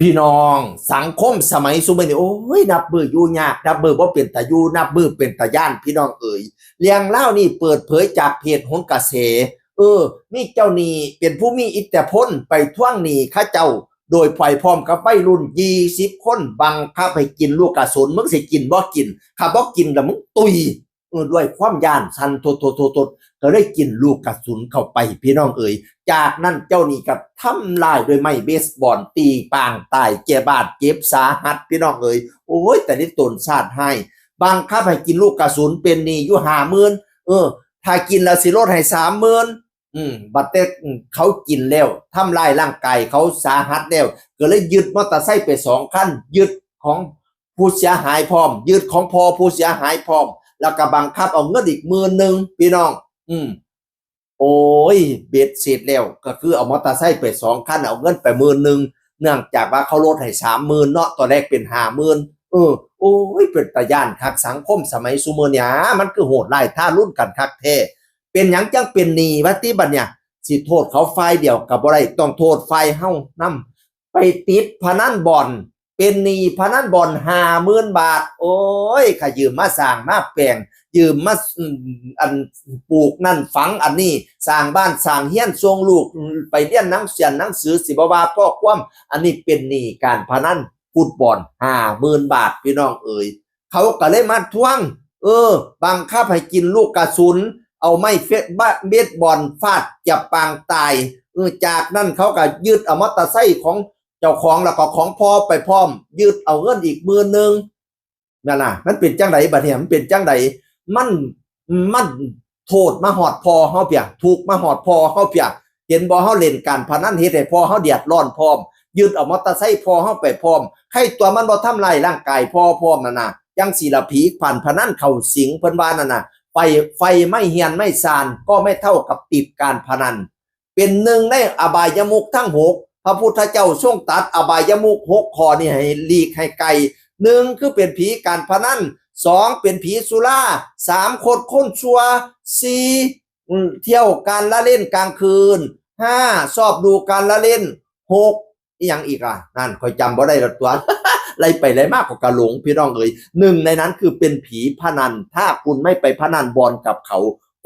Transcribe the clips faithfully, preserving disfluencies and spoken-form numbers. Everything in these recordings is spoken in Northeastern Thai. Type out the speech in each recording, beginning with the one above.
พี่น้อง สังคมสมัยซุมื้อนี้ โอ้ย นับมื้ออยู่ยาก นับมื้อบ่เป็นตาอยู่ นับมื้อเป็นตาย้าน พี่น้องเอ๋ย เรื่องราวนี้เปิดเผยจากเพจโหนกระแส เออ มีเจ้าหนี้เป็นผู้มีอิทธิพลไปทวงหนี้เขาเจ้า โดยไปพร้อมกับวัยรุ่นยี่สิบคน บังคับให้กินลูกกระสุน มึงสิกินบ่กิน ถ้าบ่กินแล้วมึงตุย เออ ด้วยความย้านสั่นโทดๆๆๆ ก็เลยกินลูกกระสุนเข้าไป พี่น้องเอ๋ย จากนั้นเจ้าหนี้ก็ทำลายด้วยไม้เบสบอลตีปางตาย แก่บาดเจ็บสาหัส พี่น้องเอ๋ย โอ้ย แต่นี่ตนชาติให้ บังคับให้กินลูกกระสุน เป็นหนี้อยู่ห้าหมื่น เออ ถ้ากินแล้วสิลดให้สามหมื่น อืม บัดแต่เขากินแล้ว ทำลายร่างกายเขาสาหัสแล้ว ก็เลยยึดมอเตอร์ไซค์ไปสองคัน ยึดของผู้เสียหายพร้อม ยึดของพ่อผู้เสียหายพร้อม แล้วก็บังคับเอาเงินอีกหมื่นหนึ่ง พี่น้อง อืม โอ้ย เบ็ดเสร็จแล้ว ก็คือเอามอเตอร์ไซค์ไปสองคัน เอาเงินไปหมื่นหนึ่ง เนื่องจากว่าเขาลดให้สามหมื่นเนาะ ตอนแรกเป็นห้าหมื่น เออ โอ้ย เป็นตาย้านคัก สังคมสมัยซุมื้อเนี่ย มันคือโหดร้ายทารุณกันคักแท้ เป็นหยังจังเป็นหนี้วะติบัดเนี่ย สิโทษเขาฝ่ายเดียวก็บ่ได้ ต้องโทษฝ่ายเฮานำ ไปติดพนันบอล เป็นหนี้พนันบอลห้าหมื่นบาท โอ้ย ข้ายืมมาสร้างมาแปลง ยืมมา อืม อันปลูกนั่นฝังอันนี้ สร้างบ้านสร้างเรือน ส่งลูกไปเรียนหนังเสียนหนังสือ สิบ่ว่าข้อความ อันนี้เป็นหนี้การพนันฟุตบอลห้าหมื่นบาท พี่น้องเอ๋ย เขาก็เลยมาทวง เออ บังคับให้กินลูกกระสุน เอาไม้เฟะบะเบสบอลฟาดจับปางตาย เออ จากนั้นเขาก็ยึดเอามอเตอร์ไซค์ของเจ้าของแล้วก็ของพ่อไปพร้อม ยึดเอาเงินอีกหมื่นหนึ่ง นั่นน่ะ มันเป็นจังไดบัดเนี่ย มันเป็นจังได มัน มันโทษมาฮอดพ่อเฮาเพีย ทุกข์มาฮอดพ่อเฮาเพีย เห็นบ่ เฮาเล่นการพนันเฮ็ดให้พ่อเฮาเดือดร้อนพร้อม ยึดเอามอเตอร์ไซค์พ่อเฮาไปพร้อม ใครตัวมันบ่ทำลายร่างกายพ่อพร้อมนั่นน่ะ จังสิละผีผ่านพนันเข้าสิง เพิ่นว่านั่นน่ะ ไฟ ไฟไหม้เฮือนไหม้ซาน ก็ไม่เท่ากับติดการพนัน เป็นหนึ่งในอบายมุขทั้งหก พระพุทธเจ้าทรงตรัสอบายมุขหกข้อนี้ให้หลีกให้ไกล หนึ่งคือเป็นผีการพนัน สองเป็นผีสุรา สามคดคนชั่ว สี่ อืม เที่ยวการละเล่นกลางคืน ห้า ชอบดูการละเล่น หก อีหยังอีกล่ะ นั่นข้อยจำบ่ได้แล้วตัว ไล่ไปไล่มาข้อยก็หลง พี่น้องเอ๋ย หนึ่งในนั้นคือเป็นผีพนัน ถ้าคุณไม่ไปพนันบอลกับเขา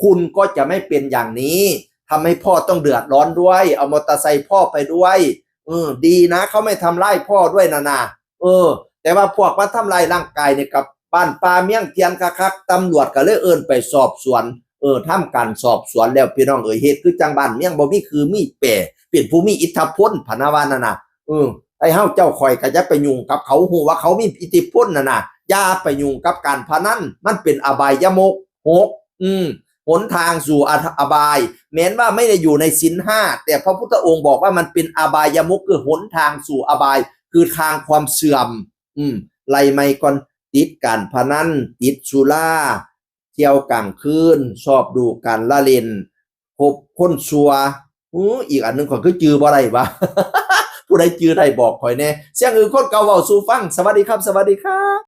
คุณก็จะไม่เป็นอย่างนี้ ทำให้พ่อต้องเดือดร้อนด้วย เอามอเตอร์ไซค์พ่อไปด้วย เออ ดีนะ เขาไม่ทำร้ายพ่อด้วยนะนะ เออ แต่ว่าพวกมาทำลายร่างกายเนี่ย กับบ้านป่าเมืองเถื่อนคักๆ ตำรวจก็เลยเอิ้นไปสอบสวน เออ ทำการสอบสวนแล้ว พี่น้องเอ๋ย เฮ็ดคือจังบ้านเมืองบ่มีคือมีแปร เป็นผู้มีอิทธิพล พะนะว่านั่นน่ะ เออ ไอ้เฮาเจ้าข่อยก็อย่าไปยุ่งกับเขา ฮู้ว่าเขามีอิทธิพลน่ะนะ อย่าไปยุ่งกับการพนัน มันเป็นอบายมุขหก อืม หนทางสู่อบาย แม้นว่าไม่ได้อยู่ในศีลห้า แต่พระพุทธองค์บอกว่ามันเป็นอบายมุข คือหนทางสู่อบาย คือทางความเสื่อม อืม ไล่ใหม่ก่อน ติดการพนัน ติดสุรา เที่ยวกลางคืน ชอบดูการละเล่น คบคนชั่ว อู้ อีกอันหนึ่งข้อยคือจื่อบ่ได้วะ ผู้ใดจื่อได้บอกข้อยแน่ เสียงอื่นคนเก่าเว้าสู่ฟัง สวัสดีครับ สวัสดีครับ